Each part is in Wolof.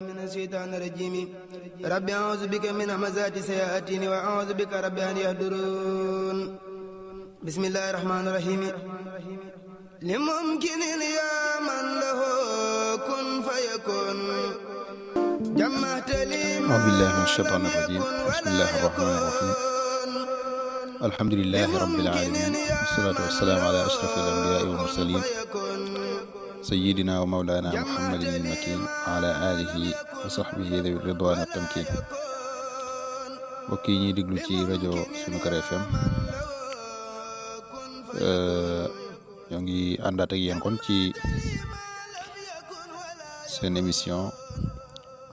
من الشيطان الرجيم ربي أعوذ بك من همزات الشياطين وأعوذ بك ربي أن يحضرون بسم الله الرحمن الرحيم لممكن يا من له كن فيكون جمعت لي أعوذ بالله من الشيطان الرجيم بسم الله الرحمن الرحيم الحمد لله رب العالمين والصلاة والسلام على أشرف الأنبياء والمرسلين سيدنا ومولانا محمد المكين وعلى آله وصحبه ذوي الرضوان والتمكين mbokk yi ñuy déglu ci rajo Sunu Kër FM ñoo ngi àndaat ak yéen kon ci seen émission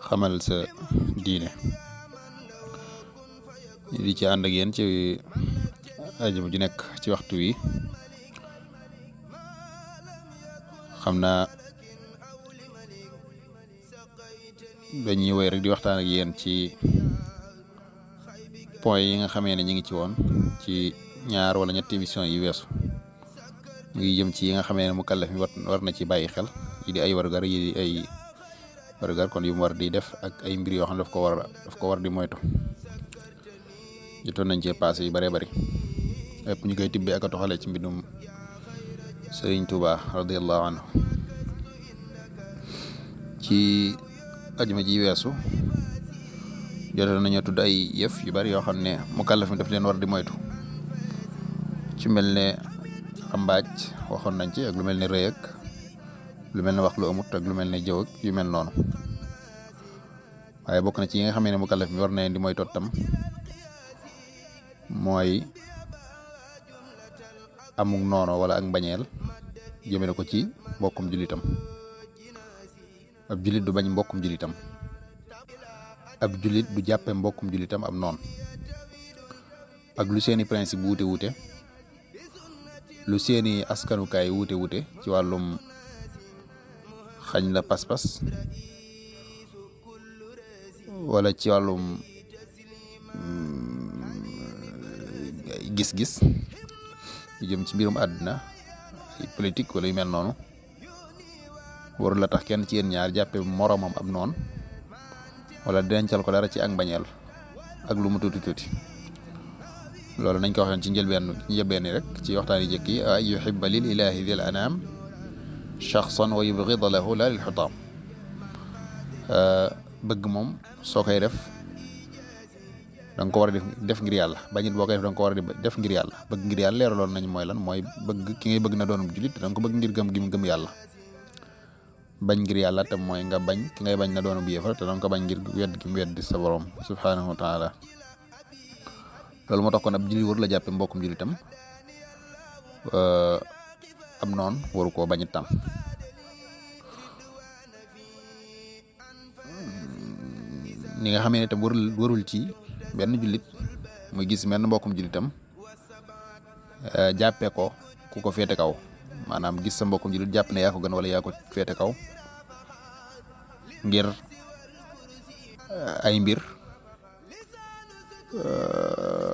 xamal sa diine ñu di ci ànd ak yéen ci ajuma ju nekk ci waxtu wi xam naa dañuy woy rek di waxtaan ak yéen ci point yi nga xamee ne ñu ngi ci woon ci ñaar wala ñetti émission yi weesu mu ngi jëm ci yi nga xamee ne mukallaf mi war na ci bàyyi xel yi di ay wargar yi di ay wargar kon yu mu war di def ak ay mbir yoo xam ne daf ko war di moytu jotoon nañ cee passé yu bëree bëri lépp ñu koy tibbee ak a toxalee ci mbindum Sëriñ Tuuba radiyallahu anhu ci ajuma ji weesu jotoon nañoo tudd ay yëf yu bari yoo xam ne mukallaf mi daf leen war di moytu ci mel ne rambaaj waxoon nañ ci ak lu mel ne rëy ak lu mel ne wax lu amut ak lu mel ne jëw ak yu mel noonu waaye bokk na ci yi nga xamee ne mukallaf mi war na leen di moytu tam mooy amuk noono wala ak mbañeel jëmale ko ci mbokkum julitam ab julit du bañ mbokkum julitam ab julit du jàppe mbokkum julitam am noon ak lu seeni principe wuute lu seeni askanukaay wuute ci wàllum xañ la pas-pas wala ci wàllum gis-gis yu jëm ci mbirum àdduna ay politique wala yu mel noonu warul la tax kenn ci yéen ñaar jàppe moroomam ab noon wala dencal ko dara ci ak mbañeel ak lu mu tuuti loolu nañ ko waxoon ci njëlbeen rek ci waxtaan yi jëkk yi ay yuhibba lil ilahi dil anam shakhsan wa yubghida lahu la lil xutam bëgg moom soo koy def danga ko war a def ngir yàlla bañit boo koy def danga ko war a def ngir yàlla bëgg ngir yàlla leeraloon nañ mooy lan mooy bëgg ki ngay bëgg na doon julit danga ko bëgg ngir gëm gi mu gëm yàlla bañ ngir yàlla te mooy nga bañ ki ngay bañ na doon bu yéefar te danga ko bañ ngir wedd gi mu weddi sa borom subhanahu wa taala loolu moo tax kon ab julit waru la jàppe mbokkum julitam am noon waru koo bañit tam ni nga xamee ne tam warul ci benn jullit muy gis menn mbokkum jullitam jàppee ko ku ko féete kaw maanaam gis sa mbokkum jullit jàpp ne yaa ko gën wala yaa ko féete kaw ngir ay mbir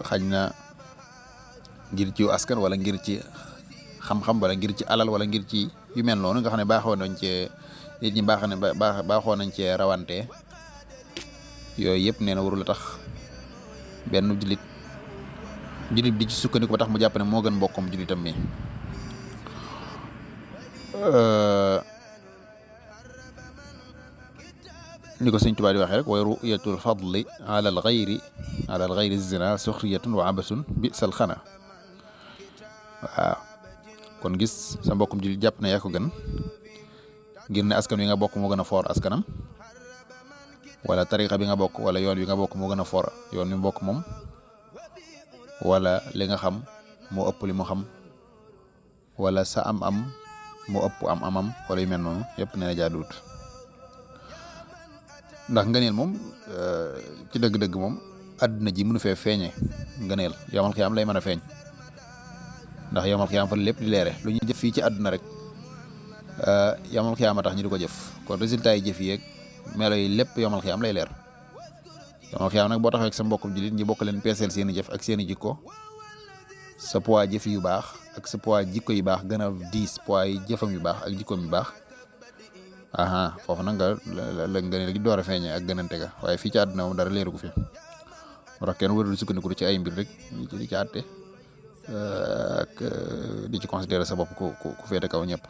xañ na ngir ci askan wala ngir ci xam-xam wala ngir ci alal wala ngir ci yu mel noonu nga xam ne baaxoo nañ cee nit ñi baaxoo nañ cee rawante yooyu yëpp nee na warul la tax benn jullit bi ci sukkandiku ba tax mu jàpp ne moo gën mbokkom jullitam mi ni ko Sëñ Tuubaa di waxee rek wa ru'yatul fadli ala al ghayri zina suxriyatun wa abasun bisal xana waaw kon gis sa mbokkum jullit jàpp ne yaa ko gën ngir ne askan wi nga bokk moo gën a foor askanam wala tariqa bi nga bokk wala yoon wi nga bokk moo gën a foor yoon wi bokk moom wala li nga xam moo ëpp li mu xam wala sa am moo ëpp amam wala yu mel noonu yëpp nee na jaaduwut ndax ngëneel moom ci dëgg-dëgg moom àdduna ji mënu fee feeñe ngëneel yomal xiyaam lay mën a feeñ ndax yomal xiyaam fa lépp di leere lu ñuy jëf fii ci àdduna rek yomal xiyaam a tax ñu di ko jëf kon résultat yi jëf yi yeeg melo yi lépp yomal xiyaam lay leer yomal xiyaam nag boo taxawee ak sa mbokkum jullit ñi bokk leen peeseel seeni jëf ak seeni jikko sa poids jëf yu baax ak sa poids jikko yu baax gën a diis poids yi jëfam yu baax ak jikkoom yu baax foofu nag la nga gi door a feeñee ak gënante ga waaye fii ci àdduna moom dara leeru ko fi moo tax kenn warul sukkandiku ci ay mbir rek di ci àtte ak di ci considérer sa bopp ku féete kaw ñëpp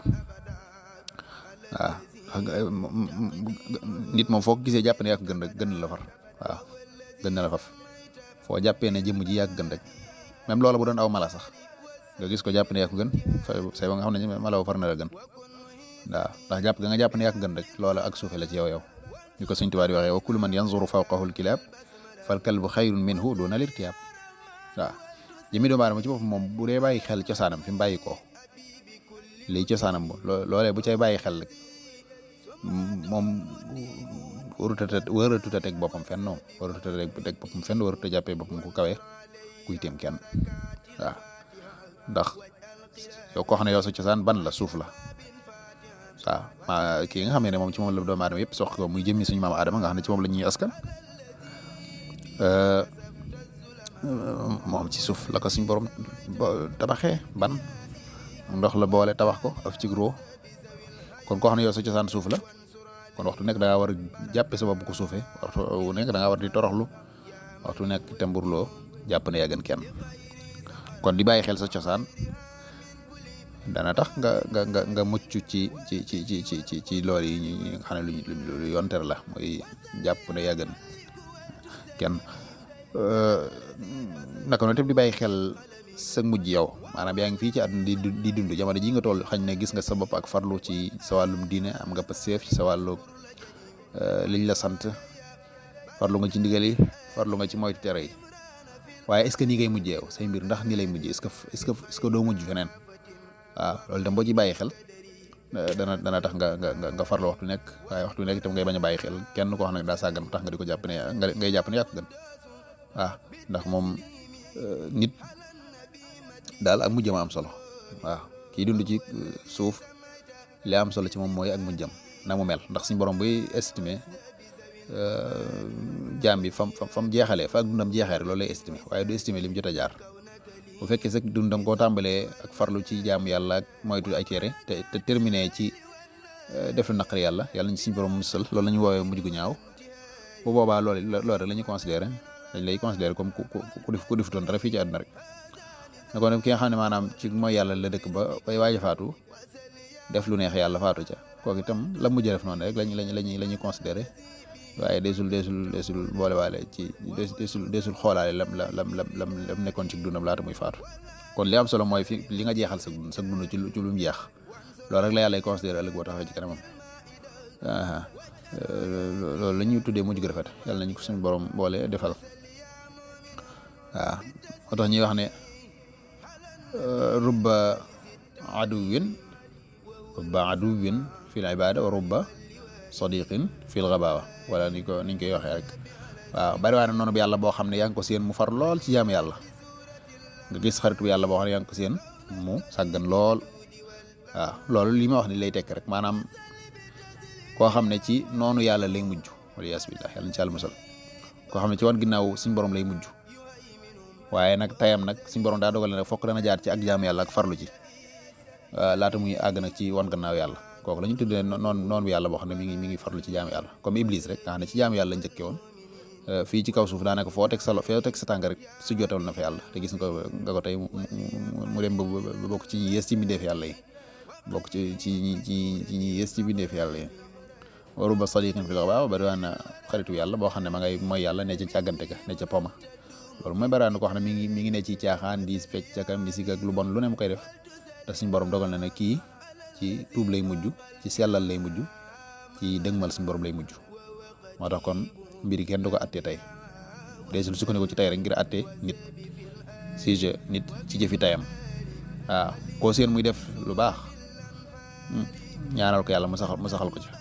nit moom foo ko gisee jàpp ne yaa ko gën rek gën la far gën na la faf foo jàppee ne jëmm ji yaa ko gën rek même loola bu doon aw mala sax nga gis ko jàpp ne yaa ko gën say ba nga xam ne mala far na la gën ndax jàpp nga jàpp ne yaa ko gën rek loola ak suufe la ci yow ñu ko Sëñ Tuubaa di waxee wa kullu man yanzuru fawqahu al-kilaab fal kalbu xayrun minhu duna l-irtiyaab jëmi doomu aadama ci boppam moom bu dee bàyyi xel cosaanam fi mu bàyyi ko lii cosaanam loolee bu cay bàyyi xel rek moom waratuta teg boppam fenn noonu waratuta teg boppam fenn waratuta jàppee boppam ku kawe kuy téem kenn ndax yow koo xam ne yow sa cosaan ban la suuf la kii nga xam ne moom ci moom la doomu aadama yëpp sox ko muy jëmmi suñu maam Adama nga xam ne ci moom la ñuy askan moom ci suuf la ko suñ borom tabaxee ban ndox la boole tabax ko af ci gros kon koo xam ne yow sa cosaan suuf la kon waxtu nekk da ngaa war a jàppe sa bopp ko suufee waxtu nekk da ngaa war di toroxlu waxtu nekk temburloo jàpp ne yaa gën kenn kon di bàyyi xel sa cosaan dana tax nga mucc ci loolu yi ñi nga xam ne lu yonter la mooy jàpp ne yaa gën kenn naka noonu tam di bàyyi xel sa mujj yow maanaam yaa ngi fii ci àdduna di dund jamono ji nga toll xañ ne gis nga sa bopp ak farlu ci sa wàllum diine am nga passeef ci sa wàllu liñ la sant farlu nga ci ndigal yi farlu nga ci moytu tere yi waaye est-ce que nii ngay mujjee yow say mbir ndax nii lay mujjee est-ce que doo mujj feneen loolu tam boo ci bàyyi xel dana tax nga farlu waxtu nekk waaye waxtu nekk itam ngay bañ a bàyyi xel kenn koo xam ne daa sàggan tax nga di ko jàpp ne ngay jàpp ne yaa ko gën ndax moom nit daal ak mujjam am solo kii dund ci suuf li am solo ci moom mooy ak mujjam na mu mel ndax suñ borom buy estimé jaam bi fam jeexalee fa ak dundam jeexee rek loolu lay estimé waaye du estimé li mu jot a jaar bu fekkee sax dundam koo tàmbalee ak farlu ci jaamu yàlla ak moytu ay tere te terminé ci def lu naqari yàlla nañ suñ borom musal loolu la ñu woowee mujj gu ñaaw bu boobaa loolu rek la ñuy considéré dañ lay considéré comme ku defutoon dara fii ci àdduna rek na ko def ki nga xam ne maanaam ci mooy yàlla la dëkk ba bay waaj a faatu def lu neex yàlla faatu ca kooku itam la mujj def noonu rek la ñuy considéré waaye desul boole waale ci desul xoolaale lam nekkoon ci dundam laata muy faatu kon li am solo mooy fi li nga jeexal sa dund ci lu mu jeex loolu rek la yàlla considéré ëllëg boo taxawee ci kanamam loolu la ñuy tuddee mujj gu rafet yàlla nañu ko suñu borom boole defal moo tax ñuy wax ne rubba aduwin fil ibada wa rubba sadiqin fil ghabawa wala niñ koy waxee rek bari waa ne noonu bi yàlla boo xam ne yaa ngi ko seen mu far lool ci jaamu yàlla nga gis xaritu yàlla boo xam ne yaa ngi ko seen mu sàggan lool loolu li ma wax ni lay tekk rek maanaam koo xam ne ci noonu yàlla lay mujj wala yaas billah yàlla incha allah musal koo xam ne ci wan ginnaaw suñ borom lay mujj waaye nag tayam nag suñ borom daa dogal ne fokk dana jaar ci ak jaamu yàlla ak farlu ci laata muy àgg nag ci wan gannaaw yàlla kooku la ñu tuddee noonu bi yàlla boo xam ne mi ngi farlu ci jaamu yàlla comme Iblis rek nga xam ne ci jaamu yàlla njëkke woon fii ci kaw suuf daanaka foo teg sa tànk rek su jotal na fa yàlla te gis nga ko tey mu dem ba bokk ci ñi yées ci mbindeef yàlla yi bokk ci ñi yées ci mbindeef yàlla yi waru ba sadiqin fil ghabawa bari waan xaritu yàlla boo xam ne ma ngay mooy yàlla ne ca càggante ga ne ca poma loolu mooy bari waan koo xam ne mi ngi ne ci caaxaan di fecc ca kam misik ak lu bon lu ne mu koy def te suñ borom dogal na ne kii ci tuub lay mujj ci sellal lay mujj ci dëgmal suñ borom lay mujj moo tax kon mbiri kenn du ko attee tey desul sukkandiku ci tey rek ngir attee nit sujet nit ci jëfi tayam koo seen muy def lu baax ñaanal ko yàlla mu saxal ko ca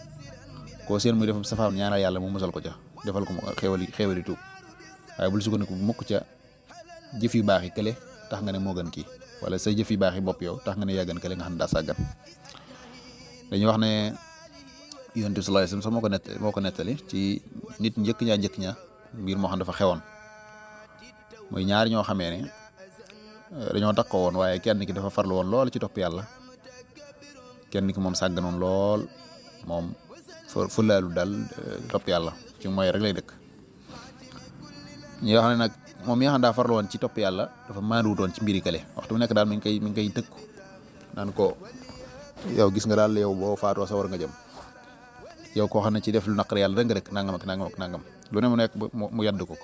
koo seen muy def safaan ñaanal yàlla mu musal ko ca defal ko xéewali tuub waaye bul sukkandiku mukk ca jëf yu baax yi kële tax nga ne moo gën kii wala say jëf yu baax yi bopp yow tax nga ne yaa gën kële nga xam ne daa sàggan dañuy wax ne Yonent bi sallallahu alayhi wasallam moo ko nettali ci nit njëkk ña mbir moo xam dafa xewoon muy ñaar ñoo xamee ne dañoo takkoo woon waaye kenn ki dafa farlu woon lool ci topp yàlla kenn ki moom sàgganoon lool moom fulaalu daal topp yàlla ci mooy rek lay dëkk. ñi nga xam ne nag moom mi nga xam daa farlu woon ci topp yàlla dafa maanduwutoon ci mbiri kale waxtu bu nekk daal mi ngi koy tëkku naan ko yow gis nga daal yow boo faatoo sa war nga jëm yow koo xam ne ci def lu naqar yàlla da nga rek nangam ak nangam ak nangam lu ne mu nekk mu yadd ko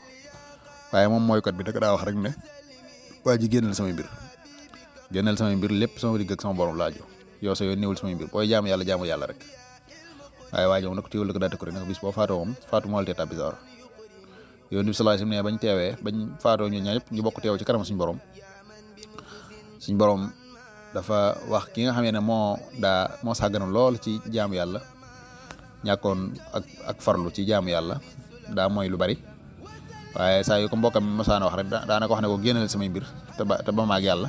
waaye moom mooy kat bi da daa wax rek ne waa ji génnal samay mbir lépp sama digg ak sama borom laaju yow sa yoon néewul samay mbir booy jaamu yàlla rek waaye waa ji moom nag téewul ko daa tëkku rek nag bis boo faatoo moom faatu moo la tee tàbbi sawara yow nabi sallallahu alayhi wasallam ne bañ faatoo ñu ñëpp ñu bokk teew ci kanam suñu borom dafa wax ki nga xamee ne moo sàgganoon lool ci jaamu yàlla ñàkkoon ak farlu ci jaamu yàlla daa mooy lu bari waaye saa yu ko mbokkam mosaana wax rek daanaka wax ne ko génnal samay mbir te ba maag yàlla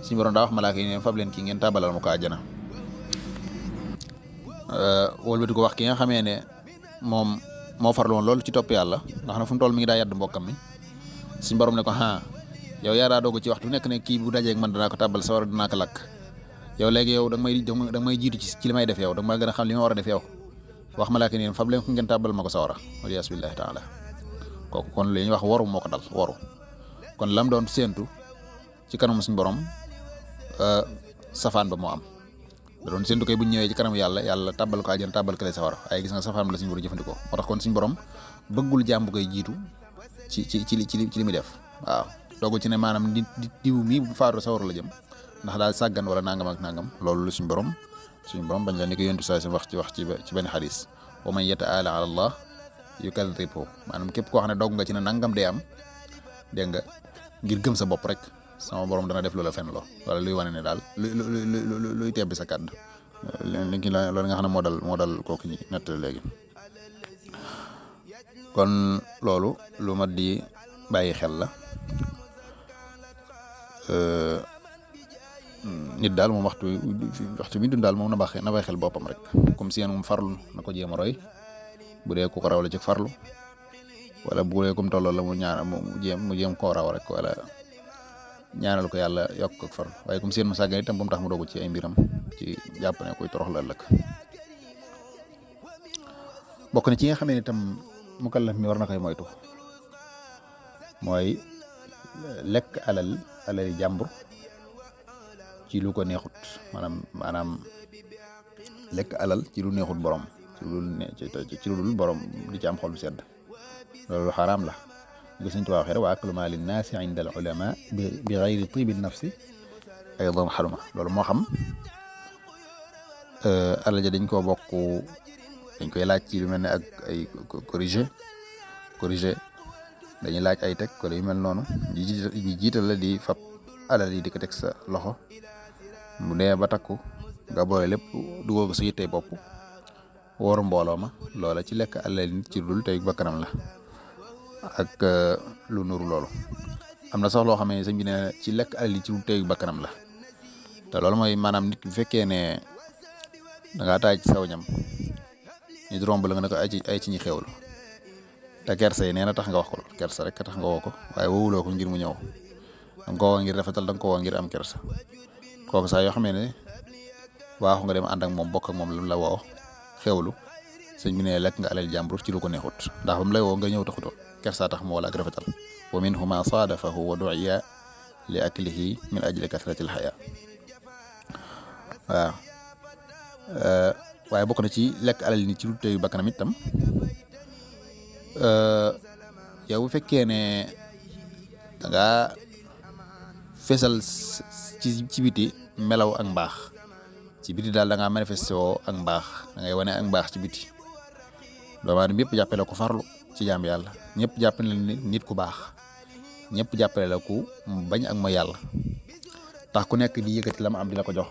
suñu borom daa wax malaaka yi ne fab leen kii ngeen tàbbalal ma ko àjjana wëlbati ko wax ki nga xamee ne moom moo farlu woon loolu ci topp yàlla nga xam ne fu mu toll mi ngi daa yadd mbokkam mi suñu borom ne ko yow yaa daa doog ci waxtu nekk ne kii bu dajeeg man danaa ko tàbbal sa war danaa ko lakk yow léegi yow da nga may jiitu ci li may def yow da nga maa gën a xam li ma war a def yow wax malaaka ni fab leen ko ngeen tàbbal ma ko sawara waliyaas billahi taala kooku kon li ñuy wax waru moo ko dal waru kon lam doon séentu ci kanam suñu borom safaan ba moo am da doon séentu koy bu ñu ñëwee ci kanam yàlla tàbbal ko àjjana tàbbal ko lay sawara waaye gis nga safaan ba la suñu borom jëfandikoo moo tax kon suñu borom bëggul jaam bu koy jiitu ci li muy def waaw doogul ci ne maanaam diw mii bu faatu sawara la jëm ndax daal sàggan wala nangam ak nangam loolu lu suñu borom bañ la ni ko yontu saa si wax ci benn xadis wa man yataala ala allah yukadribhu maanaam képp koo xam ne doog nga ci ne nangam day am dégg nga ngir gëm sa bopp rek sama borom dana def loola fen loo wala luy wane ne daal luy tebbi sa kàddu loolu nga xam ne moo dal kooku ñi nettali léegi kon loolu lu mat di bàyyi xel la nit daal moom waxtu bi dund daal moom na bàyyi xel boppam rek comme si yéen moom farlu na ko jéem a roy bu dee ku ko raw la ci farlu wala bu dee comme tolloo la mu jéem koo raw rek wala ñaanal ko yàlla yokk ko farlu waaye comme si yéen mu sàggan itam ba mu tax mu dogu ci ay mbiram ci jàpp ne koy torox la ëllëg bokk na ci nga xamee ne itam mukallaf mi war na koy moytu mooy lekk alali jàmbur ci lu ko neexut maanaam lekk alal ci lu neexut borom ci lu dul borom di ci am xol bu sedd loolu xaraam la gis nañ tubaab xere wa aklu maali naasi inda al ulama bi gayri tibi nafsi aydan xaruma loolu moo xam alal ja dañ koo bokk dañ koy laaj ci lu mel ne ak ay corrigé dañuy laaj ay teg wala yu mel noonu ñi jiital la di fab alal yi di ko teg sa loxo mu dee ba takku nga boole lépp dugal ko sa yittey bopp wóoru mbooloo ma loola ci lekk alal nit ci dul tey bakkanam la ak lu nuru loolu am na sax loo xam ne sëñ bi ne ci lekk alal yi ci dul tey bakkanam la te loolu mooy maanaam nit bu fekkee ne da ngaa taaj saw ñam nit romb la nga ne ko ay ci ñi xewlu te kersa yi nee na tax nga wax ko kersa rek tax nga woo ko waaye wowuloo ko ngir mu ñëw da nga ko woo ngir rafetal da nga ko woo ngir am kersa kooku saa yoo xamee ne waaxu nga dem ànd ak moom bokk ak moom lu la woo xewlu sëñ bi ne lekk nga alal jàmbur ci lu ko neexut ndax ba mu lay woo nga ñëw taxutoo kersa tax mu wala ak rafetal wa minhu ma saadafahu wa du'iya li aklihi min ajli kasratil haya waaw waaye bokk na ci lekk alal ni ci lu teyu bakkanam itam yow bu fekkee ne da nga fesal ci biti melaw ak mbaax ci biti daal da ngaa manifesté woo ak mbaax da ngay wane ak mbaax ci biti doomu aadama yëpp jàppale ko farlu ci jaam yàlla ñëpp jàppale la nit ku baax ñëpp jàppale la ku bañ ak mooy yàlla tax ku nekk di yëkkati la mu am di la ko jox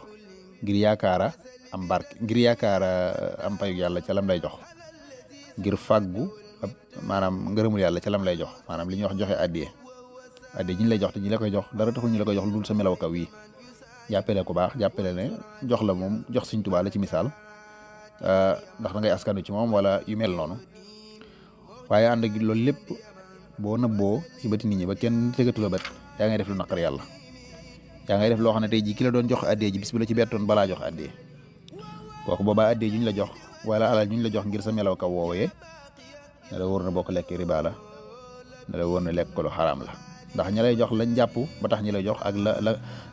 ngir yaakaara am barke ngir yaakaara am payu yàlla ca lam lay jox ngir fàggu maanaam ngërëmul yàlla ca lam lay jox maanaam li ñuy wax joxe addiye ñi lay jox te ñi la koy jox dara taxul ñu la koy jox lu dul sa melaw kaw yi jàppale ko baax jàppale ne jox la moom jox Sëñ Tuubaa la ci misaal ndax da ngay askanu ci moom wala yu mel noonu waaye ànd ak loolu lépp boo nëbboo ci bëti nit ñi ba kenn tegatu la bët yaa ngay def lu naqar yàlla yaa ngay def loo xam ne tey jii ki la doon jox addiye ji bis bu la ci bettoon balaa jox addiye kooku boobaa addiye juñ la jox wala alal ñu la jox ngir sa melaw ka woowee ne la wóor na bokk lekk riba la ne la wóor na lekk ko lu xaraam la ndax ña lay jox lañ jàpp ba tax ñi lay jox ak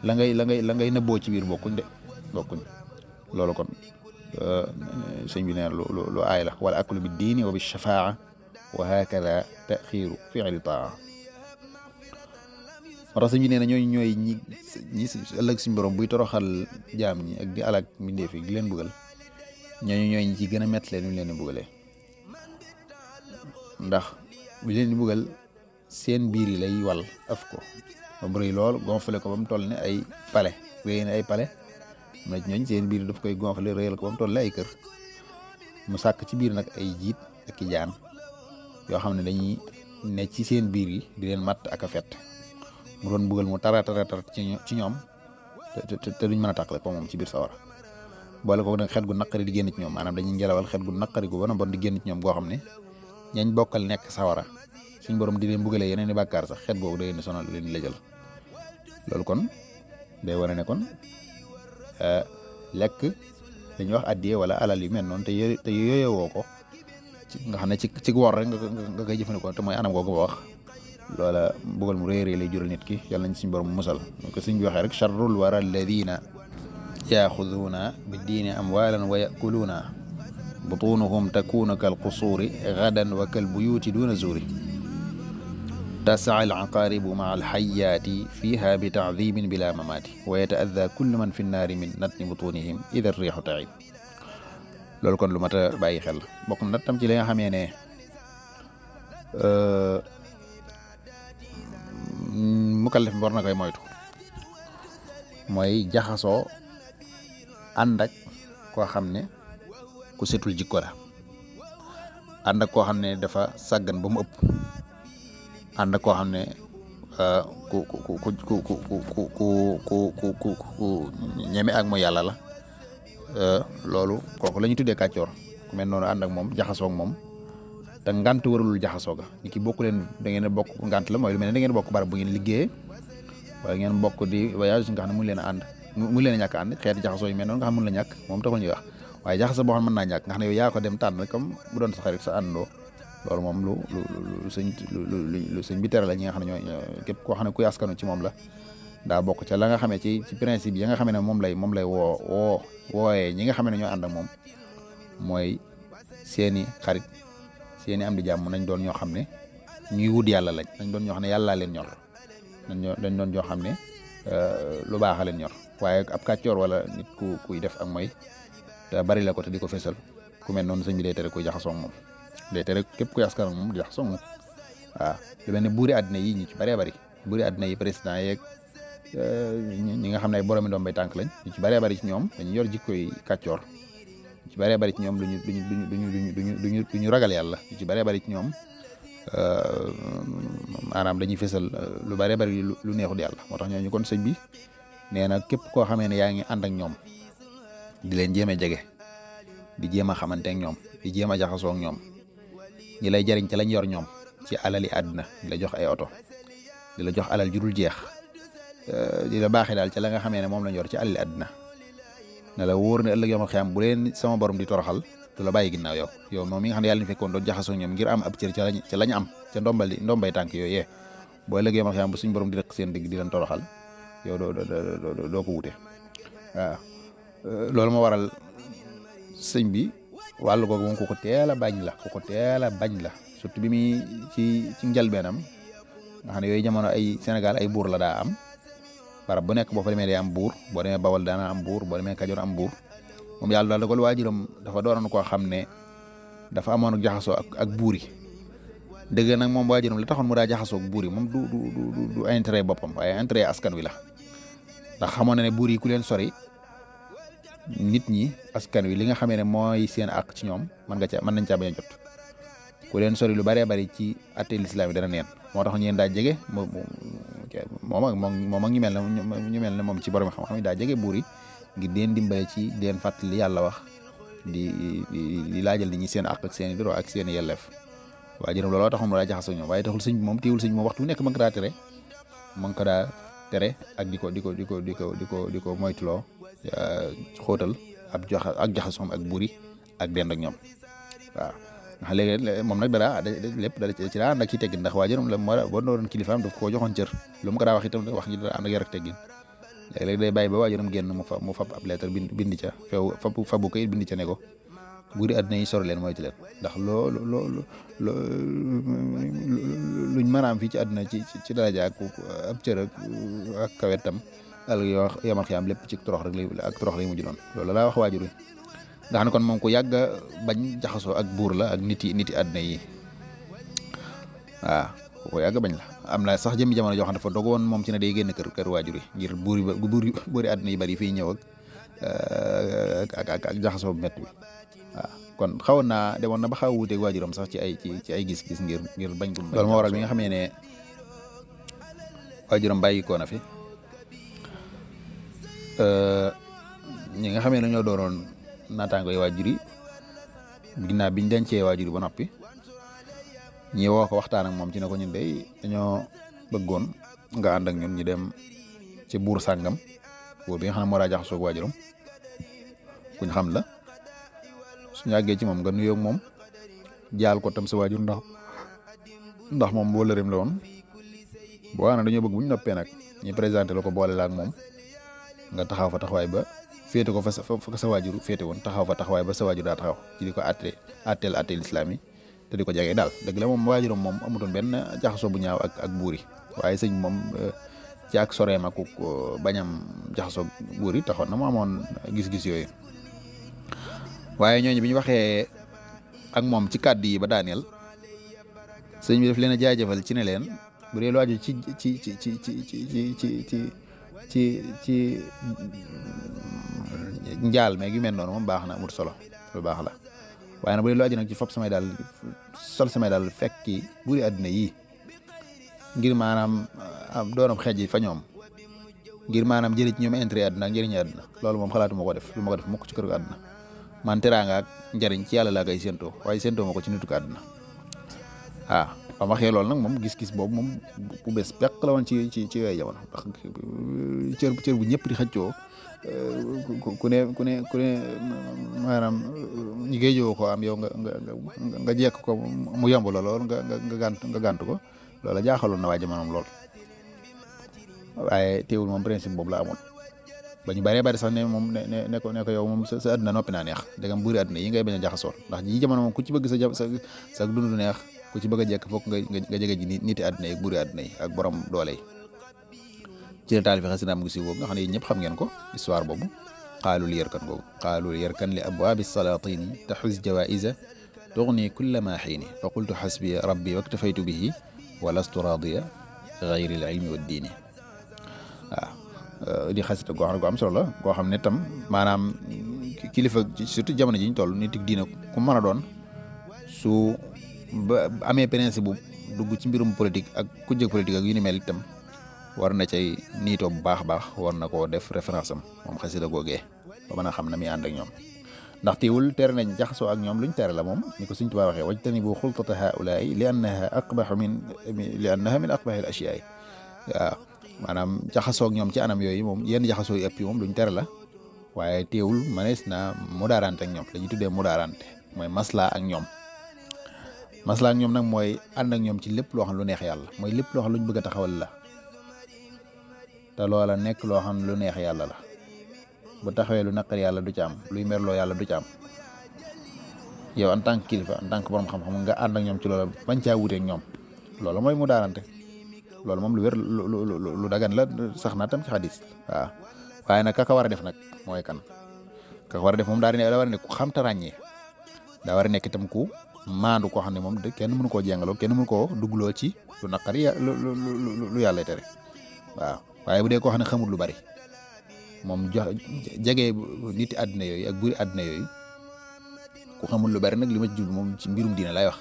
la ngay nëbboo ci biir bokkuñ loolu kon sëñ bi neen lu aay la wala aklu bi diini wa bi shafaa wa hakada taxiiru fi'li taa moo tax sëñ bi nee na ñooy ñi ëllëg suñu borom buy toroxal jaam ñi ak di alak mbindeef yi di leen bëggal ñooy ñi ci gën a métti leen ñu leen di bëggalee ndax bu leen di bëggal seen biir yi lay wal af ko ba mu rëy lool gonfale ko ba mu toll ne ay pale réy ne ay pale na ñooñ seen biir daf koy gonfale réyal ko ba mu toll ne ay kër mu sàkk ci biir nag ay jiit ak i jaan yoo xam ne dañuy ne ci seen biir yi di leen matt ak a fett mu doon bëggal mu tara ci ñoom te duñ mën a tàqale ko moom ci biir sawara boole ko nag xet gu naqari di génn ci ñoom maanaam dañuy ngelawal xet gu naqari gu bon a bon di génn ci ñoom goo xam ne ñañ bokkal nekk sawara suñ borom di leen bëggalee yeneen i bàkkaar sax xet googu day leen sonal leen lëjal loolu kon day wane ne kon lekk dañuy wax addiye wala alal yu mel noonu te yooyewoo ko nga xam ne ci wor rek nga koy jëfandikoo te mooy anam googu ba wax loola bëggal mu réeree lay jural nit ki yàlla nañ suñ borom musal ko suñ bi waxee rek charrul wara alladina yaxuduuna bi diini amwalan wa yakuluuna butunuhum takunu kal qusuuri gadan wa kal buyuti duna zuuri tasaa al aqaaribu maa al xayaati fiiha bi taadibin bila mamaati wa yataadda kullu man fi nnaari min natni butunihim ida riixu taib loolu kon lu mat a bàyyi xel bokk na tam ci li nga xamee ne mukallaf bi war na koy moytu mooy jaxasoo ànd ak koo xam ne ku setul jikko la ànd ak koo xam ne dafa sàggan ba mu ëpp ànd ak koo xam ne ku ñeme ak mooy yàlla la loolu kooku la ñu tuddee kàccoor ku mel noonu ànd ak moom jaxasoo ak moom te ngant waralul jaxasoo ga ni ki bokk leen da ngeen bokk ngant la mooy lu mel ne da ngeen bokk barab bu ngeen liggéeyee wala ngeen bokk di voyage nga xam ne mun leen a ànd mu leen a ñàkk ànd xeeti jaxasoo yu mel noonu nga xam mun la ñàkk moom taxul ñuy wax waaye jaxasoo boo xam mën naa ñàkk nga xam ne yow yaa ko dem tànn comme bu doon sa xarit sa àndoo loolu moom lu sëñ bi tere la ñi nga xam ne ñoo képp koo xam ne kuy askanu ci moom la daa bokk ca la nga xamee ci principe yi nga xam ne moom lay wooyee ñi nga xam ne ñoo ànd ak moom mooy seeni xarit seeni am di jàmm nañ doon ñoo xam ne ñuy wut yàlla lañ nañ doon ñoo xam ne yàllaa leen ñor dañ doon ñoo xam ne lu baax a leen ñor waaye ab kàccoor wala nit kuy def ak mooy te bari la ko te di ko fesal ku mel noonu sëñ bi day tere kuy jaxasoo ak moom day tere képp kuy askan ak moom di jaxasoo ak moom waaw lu mel ne buuri àddina yi ñu ci bëree bëri buuri àddina yi président yeeg ñi nga xam ne ay boromi doom bay tànk lañ ñu ci bëree bëri ci ñoom dañu yor jikkoy kàccoor ñu ci bëree bëri ci ñoom duñu ragal yàlla ñu ci bëree bëri ci ñoom maanaam dañuy fesal lu bëree bëri lu neexul yàlla moo tax ñooñu kon sëñ bi nee na képp koo xamee ne yaa ngi ànd ak ñoom di leen jéem a jege di jéem a xamante ak ñoom di jéem a jaxasoo ak ñoom ñi lay jariñ ci lañ yor ñoom ci alali àdduna di la jox ay oto di la jox alal ju dul jeex di la baaxee daal ci la nga xamee ne moom lañ yor ci alali àdduna ne la wóor ne ëllëg yomal xiyaam bu leen sama borom di toroxal du la bàyyi ginnaaw yow moom mi nga xam ne yàlla ñu fekkoon doon jaxasoo ñoom ngir am ab cër ca lañ am ca ndombay tànk yooyu yee boo ëllëg yomal xiyaam bu suñ borom di rek seen digg di leen toroxal yow doo ko wute waaw loolu moo waral sëñ bi wàllu googu moom ku ko teel a bañ la surtout bi muy ci njëlbeenam nga xam ne yooyu jamono ay Sénégal ay buur la daa am barab bu nekk boo fa demee day am buur boo demee Bawol daana am buur boo demee Kajoor am buur moom yàlla daal dogal waajuram dafa doonoon koo xam ne dafa amoon ak jaxasoo ak buur yi dëgg nag moom waajuram la taxoon mu daa jaxasoo ak buur yi moom du intérêt boppam waaye intérêt askan wi la ndax xamoon na ne buur yi ku leen sori nit ñi askan wi li nga xamee ne mooy seen àq ci ñoom mën nañ caa bañ a jot ku leen sori lu bëree bëri ci atte lislaam yi dana neen moo tax ñeen daa jege moom ak ñu mel ne moom ci borom xam-xam yi daa jege buur yi ngir deen dimbale ci deen fàttali yàlla wax di laajal nit ñi seen àq ak seen i droit ak seen i yelleef waa jërëm looloo taxoon mu daa jaxasoo ñoom waaye taxul sëñ bi moom téewul sëñ bi moom waxtu nekk ma nga daa tere ma nga ko daa tere ak di ko moytuloo xóotal ak jaxasoom ak buur yi ak dend ak ñoom waaw ndax léegi moom nag lépp ci daa ànd ak ci teggin ndax waajuram la moo boo doon kilifaam daf koo joxoon cër lu mu ko daa wax itam wax ji daa ànd ak yar ak teggin léeg-léeg day bàyyi ba waajuram génn mu fab ab lettre bind ca fabu ko it bind ca ne ko buuri àdduna yi sori leen moytu leen ndax luñ mën a am fii ci àdduna ci daraja ak ab cër ak kawetam al yoo yamal xiyaam lépp ci torox rek lay mujj doon loolu laa wax waajur wi nga xam ne kon moom ku yàgg bañ jaxasoo ak buur la ak niti àdduna yi waaw ku yàgg bañ la am na sax jëmmi jamono joo xam ne dafa dogoon moom ci ne day génn kër waajur yi ngir buuri àdduna yi bari fii ñëw ak jaxasoo bu métti bi waaw kon xawoon naa demoon na ba xaw a wuuteeg waajuram sax ci ay gis-gis ngir bañ ko. loolu moo waral bi nga xamee ne waajuram bàyyi ko na fi ñi nga xamee ne ñoo doonoon naataango yi waajur yi ginnaaw biñ dencee waajur yi ba noppi ñi woo ko waxtaan ak moom ci ne ko ñun day dañoo bëggoon nga ànd ak ñun ñu dem ci buur sàngam buur bi nga xam ne moo daa jaxasoo ak waajuram kuñ xam la. suñu àggee ci moom nga nuyoo ak moom jaal ko tam sa waajur ndax moom boo lëreem la woon boo xam ne dañoo bëgg bu ñu noppee nag ñu présenté la ko boole la ak moom nga taxaw fa taxawaay ba féete ko fa sa waajur féete woon taxaw fa taxawaay ba sa waajur daa taxaw ci di ko atteel islam yi te di ko jege daal dëgg la moom waajuram moom amutoon benn jaxasoo bu ñaaw ak buur yi waaye sëñ moom ci ak soreem ak bañam jaxasoo buur yi taxoon na mu amoon gis-gis yooyu. waaye ñooñu bi ñu waxee ak moom ci kàddu yi ba daaneel sëñ bi daf leen a jaajëfal ci ne leen bu dee lu aju ci njaal meeg yu mel noonu moom baax na amul solo lu baax la waaye nag bu dee lu aju nag ci fop samay daal sol samay daal fekki buuri àddina yi ngir maanaam doonam xeej yi fa ñoom ngir maanaam jëlee ci ñoom intérêt àdduna ak njëriñu àdduna loolu moom xalaatu ma ko def lu ma ko def mukk ci kër àdduna man teraanga ak njariñ ci yàlla laa koy séentoo waaye séentoo ma ko ci nitu àdduna waaw ba ma waxee loolu nag moom gis-gis boobu moom bu bees peq la woon ci yooyu jamono ndax cër bu ñëpp di xëccoo ku ne maanaam ñi ngay jóo ko am yow nga jekk ko mu yomb la lool nga gànt ko loola jaaxaloon na waa jamonoom lool waaye teewul moom principe boobu la amoon ba ñu bëree bëri sax ne moom ne ko yow moom sa àdduna noppi naa neex dégam buuri àdduna yi ngay bañ a jaxasoo ndax ji jamono moom ku ci bëgg sa dund neex ku ci bëgg a jekk fokk nga jege ji niti àdduna yi buuri àdduna yi ak borom doole yi ci la taal fi xasinaam ngi si boobu nga xam ne yéen ñëpp xam ngeen ko histoire boobu xaalul yarkan li abwaabi salatini taxus jawaïsa tugni kulla ma xiini fa qultu xasbi rabbi waktafaytu bihi wa lastu radiya gayri al ilmi wa diini waaw di xasita goo xam ne gu am solo la goo xam ne tam maanaam kilifa surtout jamono ji ñu toll nit diina ku mën a doon su ba amee principe bu dugg ci mbirum politique ak kujjeg politique ak yu ni mel itam war na cay niitoo bu baax a baax war na koo def référence am moom xasida googee ba mën a xam na muy ànd ak ñoom ndax teewul tere nañ jaxasoo ak ñoom luñ tere la moom ni ko Sëñ Tuubaa waxee wajtanibu xultata haulaai li annaha min aqbahi al ashiyaai waaw maanaam jaxasoo ak ñoom ci anam yooyu moom yenn jaxasoo yu ëpp yi moom luñ tere la waaye teewul manees na mudaarante ak ñoom la ñuy tuddee mudaarante mooy maslaa ak ñoom nag mooy ànd ak ñoom ci lépp loo xam lu neex yàlla mooy lépp loo xam luñ bëgg a taxawal la te loola nekk loo xam lu neex yàlla la bu taxawee lu naqar yàlla du ci am luy merloo yàlla du ci am yow en tant que kilifa en tant que borom xam-xam nga ànd ak ñoom ci loola bañ caa wuteeg ñoom loolu mooy mudaarante loolu moom lu wér lu dagan la sax na tam ci xadis waaw waaye nag ka war a def nag mooy kan ka war a def moom daa war a nekk ku xam te ràññee daa war a nekk itam ku maandu koo xam ne moom kenn mënu koo jengaloo kenn mënu koo duggloo ci lu naqari lu yàlla tere waaw waaye bu dee koo xam ne xamul lu bari moom jege nit àddina yooyu ak buri àddina yooyu ku xamul lu bari nag li ma ci jublu moom ci mbirum diina lay wax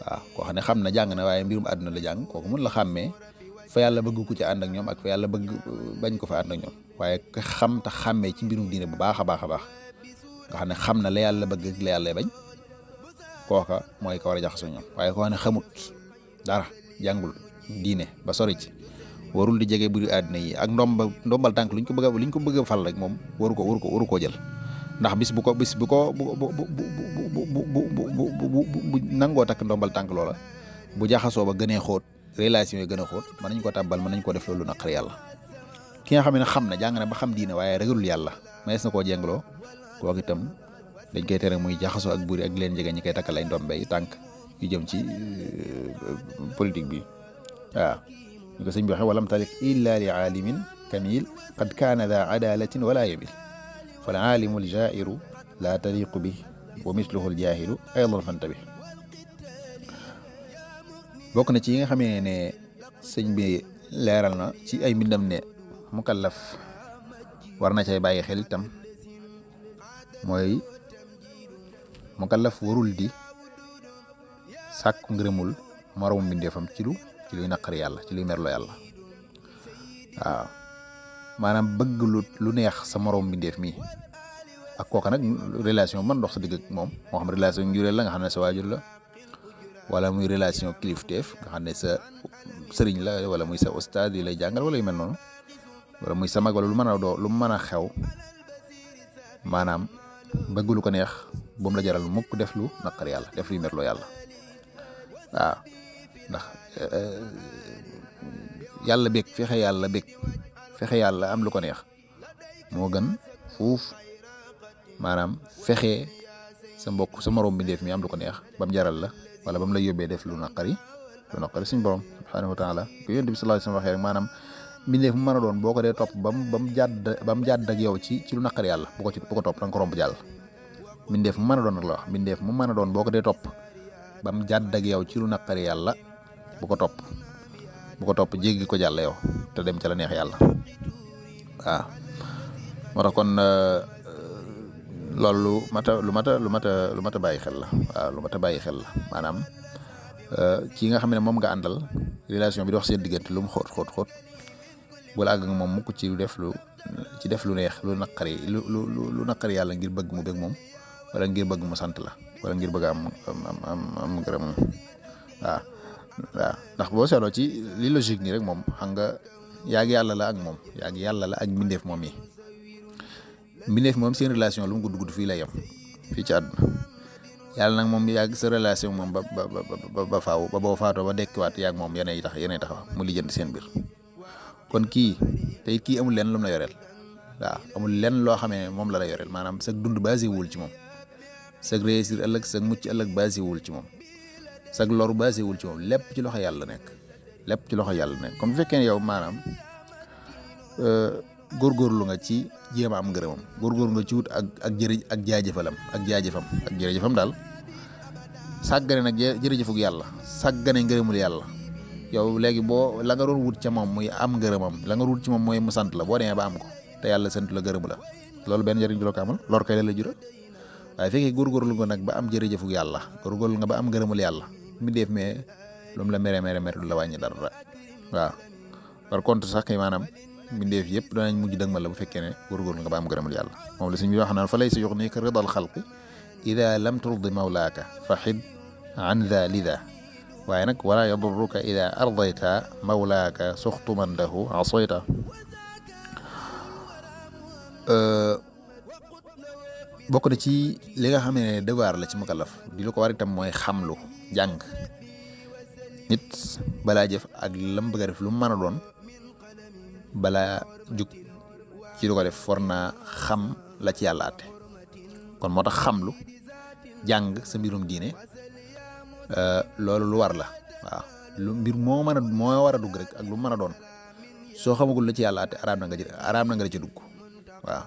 waaw koo xam ne xam na jàng na waaye mbirum àdduna la jàng kooku mun la xàmmee fa yàlla bëgg ku ci ànd ak ñoom ak fa yàlla bëgg bañ ko fa ànd ak ñoom waaye ka xam te xàmmee ci mbirum diine bu baax a baax a baax nga xam ne xam na la yàlla bëgg ak la yàlla bañ kooka mooy ka war a jaxasoo ñoom waaye koo xam ne xamut dara jàngul diine ba sori ci warul di jege buri àddina yi ak ndombal tànk luñ ko bëgg a fal rek moom waru koo jël ndax bis bu ko bu nangoo takk ndombal tànk loola bu jaxasoo ba gënee xóot relation yi gën a xóot mën nañ ko tàbbal mën nañ ko def loolu naqar yàlla. ki nga xam ne xam na jàng na ba xam diine waaye ragalul yàlla mayees na koo jengloo kooku itam dañ koy tere muy jaxasoo ak buur ak leen jege ñi koy takkal ay ndombay tànk yu jëm ci politique bi waaw ñu ko sëñ bi waxee walam talik illa li aalimin kamil qad kaana daa adalatin wala yabil fal aalimu al jairu la taliqu bi wa misluhu al jahilu aydan fantabi bokk na ci yi nga xamee ne sëñ bi leeral na ci ay mbindam ne mukallaf war na cay bàyyi xel itam mooy mukallaf warul di sàkku ngërëmul moroom mbindeefam ci luy naqari yàlla ci luy merloo yàlla waaw maanaam bëgg lu neex sa moroom mbindeef mi ak kooka nag relation man dox sa digg ak moom moo xam relation njureel la nga xam ne sa waajur la wala muy relation kilifteef nga xam ne sa sëriñ la wala muy sa ustaad yi lay jàngal wala yu mel noonu wala muy sa mag wala lu mën a xew maanaam bëgg lu ko neex bu mu la jaral mukk def lu naqari yàlla def luy merloo yàlla waaw ndax yàlla bég fexe yàlla am lu ko neex moo gën fuuf maanaam fexe sa mbokk sa moroom bi def mi am lu ko neex ba mu jaral la wala ba mu la yóbbee def lu naqari suñu borom subhanahu wa taala ko yonent bi sallallahu alayhi wasallam waxee rek maanaam mbindeef mu mën a doon boo ko dee topp ba mu jàdd ak yow ci lu naqari yàlla bu ko topp da nga ko romb jàll mbindeef mu mën a doon nag la wax mbindeef mu mën a doon boo ko dee topp ba mu jàdd ak yow ci lu naqari yàlla bu ko topp jéggi ko jàll yow te dem ca la neex yàlla waaw moo tax kon loolu lu mat a bàyyi xel la waaw lu mat a bàyyi xel la maanaam ci nga xam ne moom nga àndal relation bi dox seen diggante lu mu xóot bu la àgg ak moom mukk ci def lu neex lu naqari yàlla ngir bëgg mu bëgg moom wala ngir bëgg mu sant la wala ngir bëgg am ngërëm waaw ndax boo seetloo ci li logique nii rek moom xam nga yaag yàlla la ak mbindeef moom yi mbindeef moom seen relation lu mu gudd fii lay yem fii ci àdduna yàlla nag moom yàgg sa relation moom ba faaw ba boo faatoo ba dekkiwaat yàgg moom yeneen tax mu lijjanti seen biir kon kii amul lenn lu mu la yoreel waaw amul lenn loo xamee moom la yoreel maanaam sa dund basé wul ci moom sa réussir ëllëg sa mucc ëllëg basé wul ci moom sa lor basé wul ci moom lépp ci loxo yàlla nekk comme bu fekkee ne yow maanaam góorgóorlu nga ci jéem a am ngërëmam góorgóorlu nga ci wut ak jaajëfam daal sàggane nag jërëjëfug yàlla sàggane ngërëmul yàlla yow léegi boo la nga doon wut ca moom muy am ngërëmam la nga wut ci moom mooy mu sant la boo demee ba am ko te yàlla sant la gërëmu la loolu benn njëriñ du la ko amal lor kay la jural waaye fekkee góorgóorlu nga nag ba am jërëjëfug yàlla góorgóorlu nga ba am ngërëmul yàlla mi def mais lu mu la mere du la wàññi dara waaw par contre sax kay maanaam mbindeef yëpp danañ mujj dëgmal la bu fekkee ne góorgóorlu nga ba am gërëmul yàlla moom la suñ bi wax naan fa laysa yuxnika ridal xalqi ida lam turdi mawlaaka fa xid an dha lida waaye nag wala yadurruka ida ardayta mawlaaka suxtu man lahu asayta bokk na ci li nga xam ne devoir la ci mukallaf di lu ko war itam mooy xamlu jàng nit balaa jëf ak lam bëgg a def lu mu mën a doon balaa jug ci lu ko def war naa xam la ci yàlla àtte kon moo tax xamlu jàng sa mbirum diine loolu lu war la waaw lu mbir moo war a dugg rek ak lu mën a doon soo xamagul la ci yàlla àtte araam na nga ci dugg waaw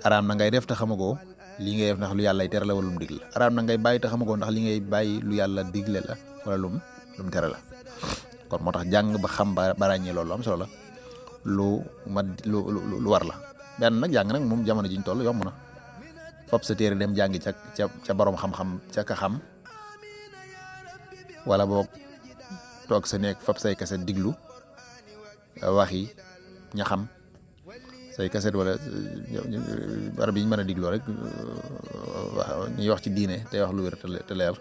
araam na ngay def te xamagoo lii ngay def ndax lu yàlla tere la wala lu mu digle araam na ngay bàyyi te xamagoo ndax li ngay bàyyi lu yàlla digle la wala lu mu tere la kon moo tax jàng ba xam ba ràññee loolu am solo la lu war la benn nag jàng nag moom jamono jiñ toll yomb na fop sa téere dem jàngi ca borom xam-xam ca ka xam wala boog toog sa nekk fop say kaset diglu waxi ña xam say kaset wala barab yi ñu mën a digloo rek ñuy wax ci diine tey wax lu wér te leer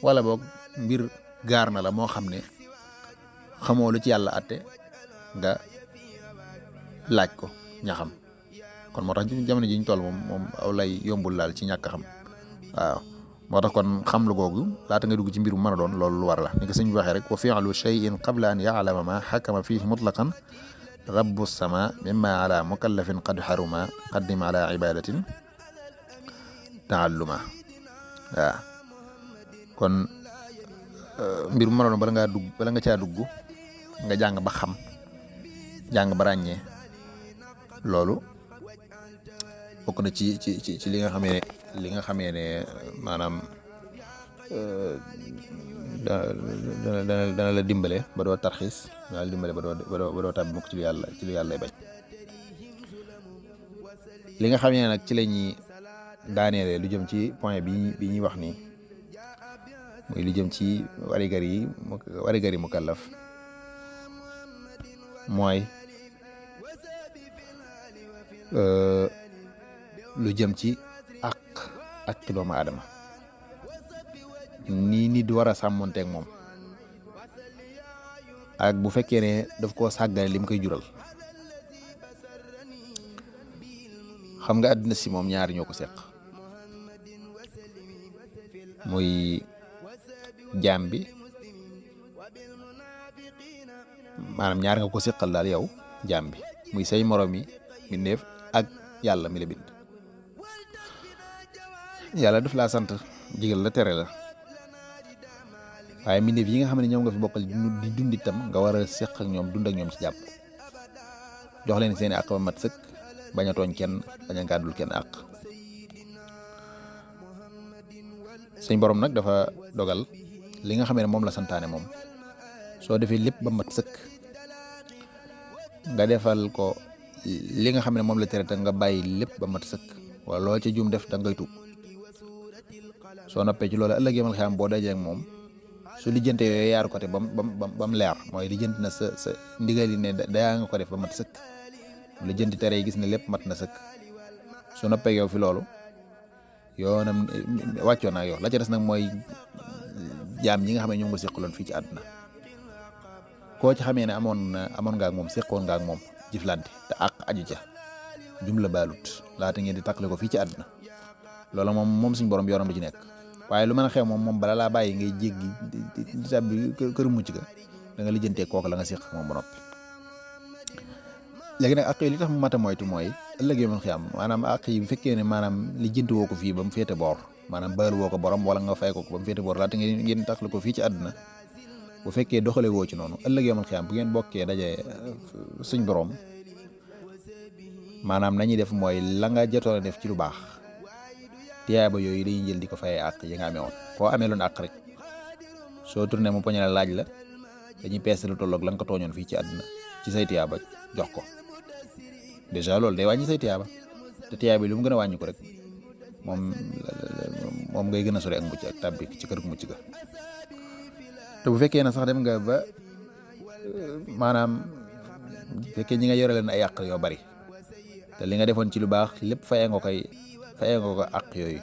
wala boog mbir gaar na la moo xam ne xamoo lu ci yàlla àtte nga laaj ko ña xam kon moo tax jamono ji ñu toll moom aw lay yombul laal ci ñàkk xam waaw moo tax kon xam lu googu laata nga dugg ci mbir mu mën a doon loolu lu war la ni ko sëñ bi waxee rek wa fi'lu shay'in qabla an ya'lama ma xakama fihi mutlaqan rabbu sama mimma ala mukallafin qad haruma qaddim ala ibadatin taalluma waaw kon mbir mu mën a doon bala nga caa dugg nga jàng ba xam jàng ba ràññee loolu bokk na ci li nga xamee ne maanaam dana la dimbale ba doo tarxiis dana la dimbale ba doo tàbbi mukk ci lu yàlla bañ li nga xamee ne nag ci la ñuy daaneele lu jëm ci point bi ñuy wax nii muy lu jëm ci warigari mukallaf mooy lu jëm ci ak doomu aadama nii nit di war a sàmmonteeg moom ak bu fekkee ne daf koo sàggane lim koy jural xam nga àddina si moom ñaari ñoo ko seq muy jaam bi maanaam ñaar nga ko seqal daal yow jaam bi muy say morom yi mbindeef ak yàlla mi la bind yàlla daf laa sant digal la tere la waaye mbindeef yi nga xam ne ñoom nga fi bokkal di dund itam nga war a seq ak ñoom dund ak ñoom ci jàpp jox leen seeni àq ba mat sëkk bañ a tooñ kenn bañ a gàddul kenn àq suñ borom nag dafa dogal li nga xam ne moom la santaane moom soo defee lépp ba mat sëkk nga defal ko li nga xam ne moom la tere te nga bàyyi lépp ba mat sëkk wala loo ca juum def da ngay tuub soo noppee ci loolu ëllëg yamal xam boo dajee ak moom su lijjante yooyu yaar ko te ba mu leer mooy lijjanti na sa ndigal yi ne dayaa nga ko def ba mat sëkk lijjanti tere yi gis ne lépp mat na sëkk su noppee yow fi loolu yoonam wàccoon naa yow la ca des nag mooy jaam ñi nga xam ne ñoom nga seqaloon fii ci àdduna koo ci xamee ne amoon nga ak moom seqoon nga ak moom jëflante te àq aju ca jumla baalut laata ngeen di tàqale ko fii ci àdduna loolu moom suñ borom yoonam du ci nekk waaye lu mën a xew moom bala laa bàyyi ngay jéggi di tàbbi kër mucc ga da nga lijjantee kooku la nga seq moom ba noppi léegi nag àq yi li tax mu mat a moytu mooy ëllëg yoo mën xiyam maanaam àq yi bu fekkee ne maanaam lijjanti woo ko fii ba mu féete boor maanaam baal woo ko borom wala nga fay ko ba mu féete boor laata ngeen tàqale ko fii ci àdduna bu fekkee doxale woo ci noonu ëllëg yoo mën xiyam bu ngeen bokkee daje suñ borom maanaam nañuy def mooy la nga jotoon a def ci lu baax tiyaaba yooyu dañuy jël di ko fayee àq yi nga amee woon koo amee loon àq rek soo tourné mu poñe la laaj la dañuy peese lu tolloog la nga ko tooñoon fii ci àdduna ci say tiyaaba jox ko dèjà loolu day wàññi say tiyaaba te tiyaaba yi lu mu gën a wàññi ko rek moom ngay gën a sori ak mucc ak tàbbi ci kër mucc ga te bu fekkee na sax dem nga ba maanaam bu fekkee ñi nga yore leen ay àq yoo bari te li nga defoon ci lu baax lépp fayee nga ko àq yooyu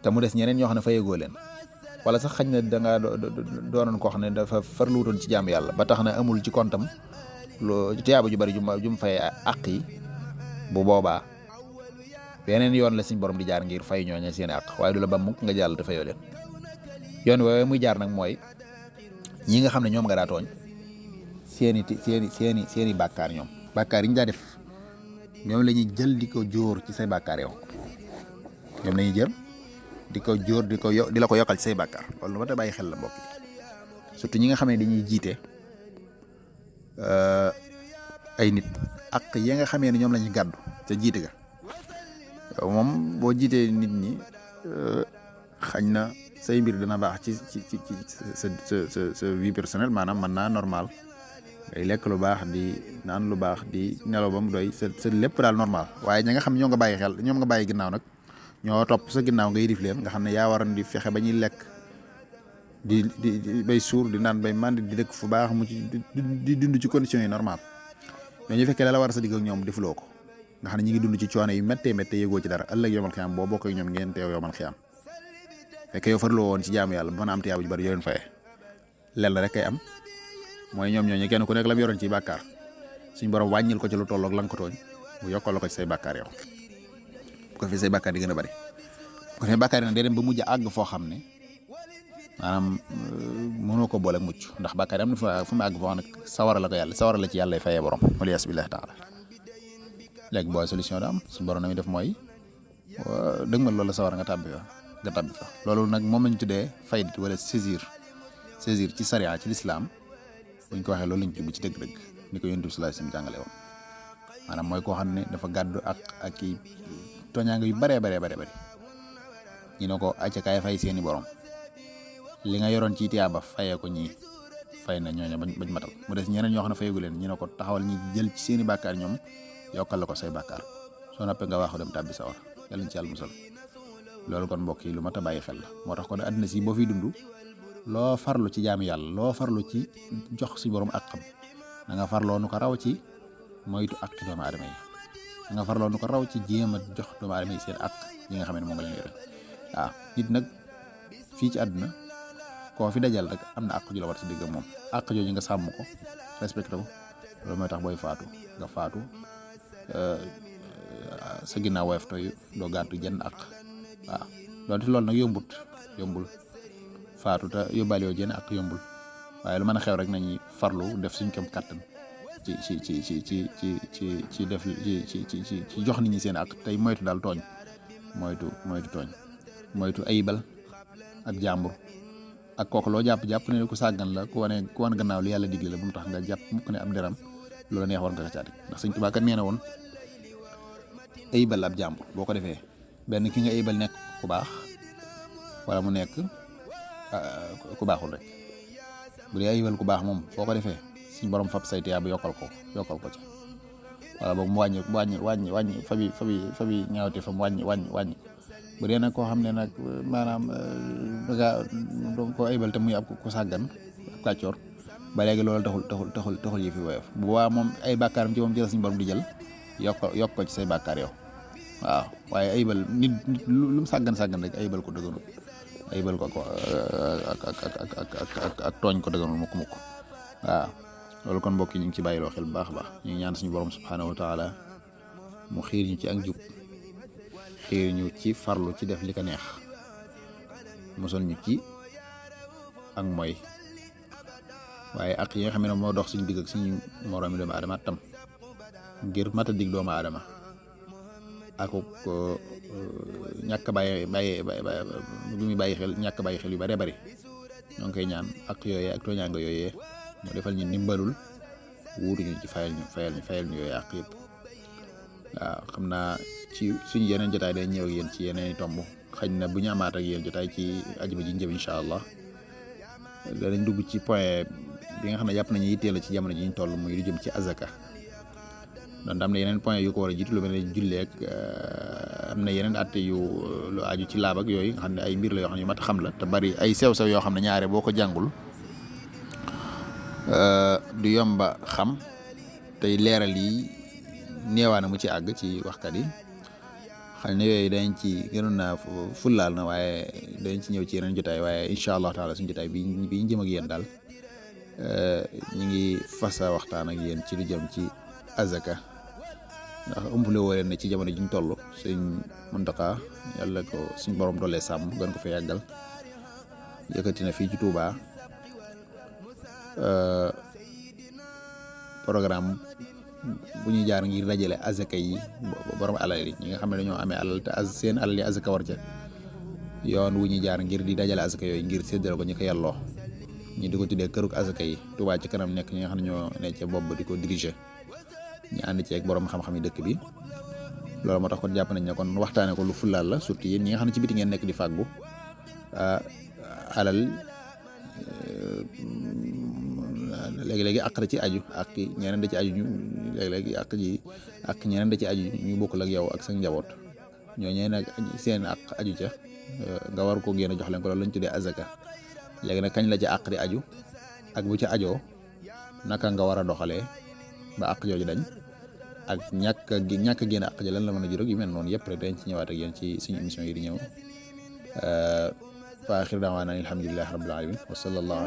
te mu des ñeneen ñoo xam ne fayegoo leen wala sax xañ na da ngaa doonoon koo xam ne dafa farluutoon ci jaamu yàlla ba tax na amul ci kontam lu tiyaaba ju bari jum fay àq yi bu boobaa beneen yoon la suñ borom di jaar ngir fay ñooña seen àq waaye du la ba mukk nga jàll te fayoo leen yoon woowee muy jaar nag mooy ñi nga xam ne ñoom nga daa tooñ seeni bàkkaar ñoom bàkkaar yi ñu daa def ñoom la ñuy jël di ko jóor ci say bàkkaar yow ñoom la ñuy jël di ko jóor di la ko yokkal ci say bàkkaar loolu ba te bàyyi xel la mbokk yi surtout ñi nga xam ne dañuy jiite ay nit ak yi nga xamee ne ñoom la ñuy gàddu ca jiite ga yow moom boo jiitee nit ñi xañ na say mbir dina baax ci sa vie personnelle maanaam mën naa normal ngay lekk lu baax di naan lu baax di nelaw ba mu doy sa lépp daal normal waaye ña nga xam ñoo nga bàyyi xel ñoom nga bàyyi ginnaaw nag ñoo topp sa ginnaaw ngay dif leen nga xam ne yaa waroon di fexe ba ñuy lekk di bay suur di naan bay màndi di dëkk fu baax mu ci di dund ci conditions yi normal mais ñu fekkee la war a sa digg ak ñoom defuloo ko nga xam ne ñi ngi dund ci coono yu méttee yëgoo ci dara ëllëg yomal xiyam boo bokk ak ñoom ngeen teew yomal xiyam fekk yow farloo woon ci jaamu yàlla ba mën a am tiyaaba ju bari yoo leen faye lenn rek kay am mooy ñoom ñooñu kenn ku nekk la mu yoroon ci bàkkaar suñ borom wàññil ko ci lu tolloog la nga ko tooñ mu yokkal ko ci say bàkkaar yow bu ko fi say bàkkaar di gën a bari bu ko defee bàkkaar yi nag day dem ba mujj àgg foo xam ne maanaam mënoo ko boole ak mucc ndax bàkkaar yi am na fu mu àgg foo xam ne sawara la ci yàlla fayee borom wala yas billahi taala léegi booy solution da am suñu borom na muy def mooy dëgg ma loolu la sawara nga tàbbi fa loolu nag moom lañ tuddee fayda wala saisir ci sariya ci lislaam buñ ko waxee loolu lañ ci dëgg-dëgg ni ko yonent bi sallallahu alayhi wasallam jàngale woon maanaam mooy koo xam ne dafa gàddu ak i tooñaanga yu baree ñu ne ko acca kaay fay seeni borom li nga yoroon ci tiyaaba fayee ko ñii fay na ñooñu bañ matal mu des ñeneen ñoo xam ne fayagu leen ñu ne ko taxawal ñi jël ci seeni bàkkaar ñoom yokkal la ko say bàkkaar soo noppee nga waxu dem tàbbi sawar yàlla ñu ci yàlla musal loolu kon mbokk yi lu mat a bàyyi xel la moo tax kon àddina si boo fiy dund loo farlu ci jaamu yàlla loo farlu ci jox suñu borom ak xam da nga farloo nu ko raw ci moytu ak doomu aadama yi da nga farloo nu ko raw ci jéem a jox doomu aadama yi seen ak yi nga xam ne moom nga leen yore waaw nit nag fii ci àdduna koo fi dajal rek am na àq ju la war si digg moom àq jooju nga sàmm ko respecté ko loolu mooy tax booy faatu nga faatu sa ginnaaw woyof tooy doo gàttu jenn àq waaw loolu loolu nag yombul faatu te yóbbaale yoo jenn àq yombul waaye lu mën a xew rek nañuy farlu def suñ kem kàttan ci def ci jox nit ñi seen àq tey moytu daal tooñ moytu tooñ moytu ayibal ak jàmbur ak kooku loo jàpp ne ku sàggan la ku wane gannaaw li yàlla digle la bu mu tax nga jàpp mukk ne ab deram loola neex war nga ko caa teg ndax Sëñ Tuubaa kat nee na woon ayibal ab jàmbur boo ko defee benn ki nga ayibal nekk ku baax wala mu nekk ku baaxul rek bu dee ayibal ku baax moom boo ko defee suñ borom fab say tiyaaba yokkal ko ci wala boog mu wàññi fabi ñaawte fa mu wàññi bu dee nag koo xam ne nag maanaam danga ko ayibal te muy ab ku sàggan ab kàccoor ba léegi loolu taxul yi fi woyof bu boobaa moom ay bàkkaaram ci moom jël suñu borom di jël yokk ko ci say bàkkaar yow waaw waaye ayibal nit lu mu sàggan rek ayibal ko dëgganul ayibal ko ak tooñ ko dëgganul mukk waaw loolu kon mbokk yi ñu ngi ci bàyyiloo xel bu baax a baax ñu ngi ñaan suñu borom subhaanahu wa taala mu xiir ñu ci ak jub xiir ñu ci farlu ci def li ko neex musal ñu ci ak mooy waaye ak yi nga xam ne moo dox suñu digg ak suñu moroomi doomu aadama tam ngir mata dig doomu aadama ak ñàkk bàyyi xel ñàkk bàyyi xel yu bare bari ñoo ngi koy ñaan ak yooyee ak tooñaanga yooyee mu defal ñu ndimbalul wuutuñu ci fayal ñu yooyee ak yëpp waaw xam naa ci suñu yeneen jotaay day ñëw ak yéen ci yeneen i tomb xëy na bu ñu amaat ak yéen jotaay ci ajuma ji njëm incha allah danañ dugg ci point bi nga xam ne jàpp nañu yitteel ci jamono ji ñu toll muy lu jëm ci azaka donc am na yeneen point yu ko war a jiitu lu mel ne julleeg am na yeneen atte yu lu aju ci laab ak yooyu nga xam ne ay mbir la yoo xam ne yu mat xam la te bari ay sew-sew yoo xam ne ñaare boo ko jàngul du yomba xam tey leeral yi neewaana mu ci àgg ci waxkat yi xam ne yooyu dañ ci gënoon naa fullaal na waaye dañ ci ñëw ci yeneen jotaay waaye incha allah taala suñu jotaay bi ñu jëm ak yéen daal ñu ngi fasa waxtaan ak yéen ci lu jëm ci azaka ndax ëmpule woo leen ne ci jamono ji ñu toll Sëñ Muntaxa yàlla ko suñ borom doolee sàmm gën ko fa yàggal yëkkati na fii ci Touba programme bu ñuy jaar ngir dajale azaka yi borom alal yi ñi nga xam ne dañoo amee alal te seen alal yi azaka war ca yoon wu ñuy jaar ngir di dajale azaka yooyu ngir séddale ko ñu ko yelloo ñi di ko tuddee këruk azaka yi Touba ci kanam nekk ñi nga xam ne ñoo ne ca bopp di ko diriger ñu ànd ci ak borom xam-xam yi dëkk bi loolu moo tax kon jàpp nañ ne kon waxtaane ko lu fulaal la surtout yéen ñi nga xam ne ci biti ngeen nekk di fàggu alal léegi-léegi àq da ci aju ak ñeneen da ci aju ñu léegi-léegi ak ñeneen da ci aju ñu bokkul ak yow ak sa njaboot ñooñee nag seen àq aju ca nga war ko génn jox leen ko loolu lañ tuddee azaka léegi nag kañ la ca àq di aju ak bu ca ajoo naka nga war a doxalee ba àq jooju dañ ak ñàkk a génn àq ja lan la mën a juróog yu mel noonu yëpp rek dañ ci ñëwaat ak yéen ci suñu émission yi di ñëw fa axir daawaana alhamdulillahi rabbil alamin wa sallallahu